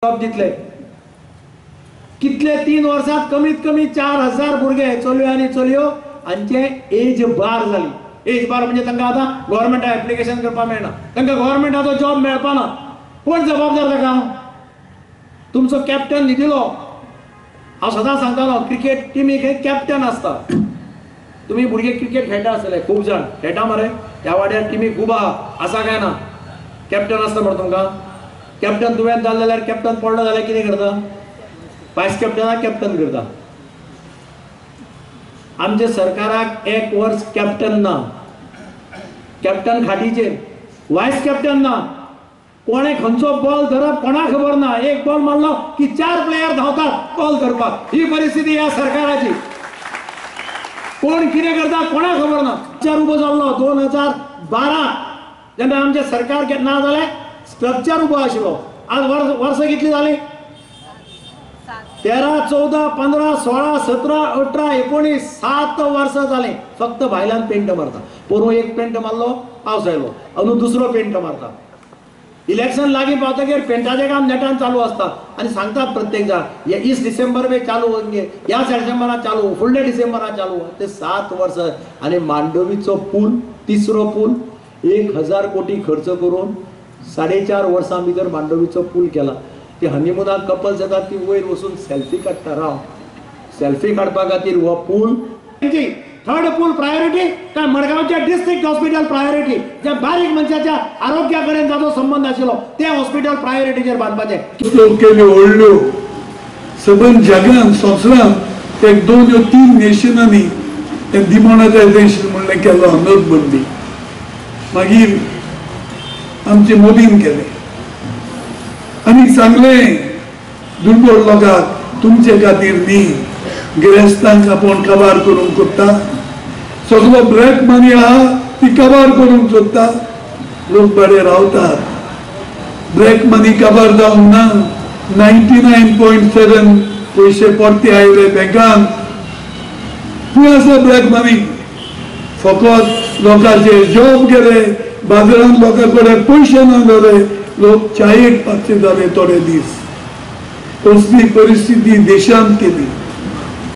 Job दितले. कितले 3 वर्सात कमीत कमी 4000 भुरगे चलयो आनी चलयो हांचे एज बार जाली. एज बार म्हणजे तांकां आतां गव्हर्मेंटाक एप्लिकेशन करपाक मेळना, तांकां गव्हर्मेंटाचो जॉब मेळपा ना. कोण जबाबदार ताका? तुमचो कॅप्टन न्हिदिलो. हांव सदां सांगतालो, क्रिकेट टिमीक एक कॅप्टन आसता. तुमी भुरगे क्रिकेट खेळटा आसतले, खूब जाण खेळटा मरे, ह्या वाड्यार टिमी खूब आहा, आसा काय ना? कॅप्टन आसता मरे तुमकां. कॅप्टन तुवें जालें जाल्यार कॅप्टन पडलो जाल्यार कितें करता? वायस कॅप्टनाक कॅप्टन करता. आमच्या सरकाराक एक वर्स कॅप्टन ना, कॅप्टन खाटीचेर, वायस कॅप्टन ना. कोणे खंयचो बॉल धरप कोणाक खबर ना. एक बॉल मारलो की 4 प्लेयर धांवतात बॉल धरपाक. ही परिस्थिती ह्या सरकाराची. कोण कितें करता कोणाक खबर ना. स्ट्रक्चर उबो जाल्लो 2012 जेन्ना आमचें सरकार ना जालें, स्ट्रक्चर उबो आशिल्लो. आज वर्सां कितलीं जालीं? 13, 14, 15, 16, 17, 18, 19, 7 वर्सां जालीं. फक्त भायल्यान पेंट मारता. पोरूं एक पेंट मारलो, पावस आयलो, अंदू दुसरो पेंट मारता. इलेक्शन लागीं पावतकीर पेंटाचें काम नेटान चालू आसता आनी सांगतात प्रत्येक जाण, हे 20 डिसेंबर बी चालू होंगे, ह्या सप्टेंबराक चालू, फुडल्या डिसेंबराक चालू. ते 7 वर्सां. आनी मांडवीचो पूल, तिसरो पूल, 1000 कोटी खर्च करून 4.5 वर्सां भितर मांडवीचो पूल केला. ती हनीमुनाक कपल्स येतात ती वयर वचून सेल्फी काडटा. राव, सेल्फी काडपा खातीर हो पूल. थर्ड पूल प्रायोरिटी काय मडगांवचे डिस्ट्रिक्ट हॉस्पिटल प्रायोरिटी, जे बारीक मनशाच्या आरोग्या कडेन जाचो संबंद आशिल्लो ते हॉस्पिटल प्रायोरिटीचेर बांदपाचें. केल्यो व्हडल्यो सबंद जगान संवसारांत एक 2 वा 3 नेशनांनी तें डिमॉनेटायझेशन म्हणलें केलो, नोटबंदी. मागीर आमचे मोदीन केलें आनी सांगलें दुर्बळ लोकांक, तुमचे खातीर न्ही, गिरेस्तांक आपूण काबार करूंक सोदता, सगलो ब्लॅक मनी आहा ती काबार करूंक सोदता. लोक बरे रावतात, ब्लॅक मनी काबार जावंक ना. 99.7 पयशे परते आयले बँकान. खंय आसा ब्लॅक मनी? फकत लोकांचे जॉब गेले, बाजारांत लोकां कडेन पयशे ना जाले, लोक चायेक पातचे जाले थोडे दीस. असली परिस्थिती देशांत केली.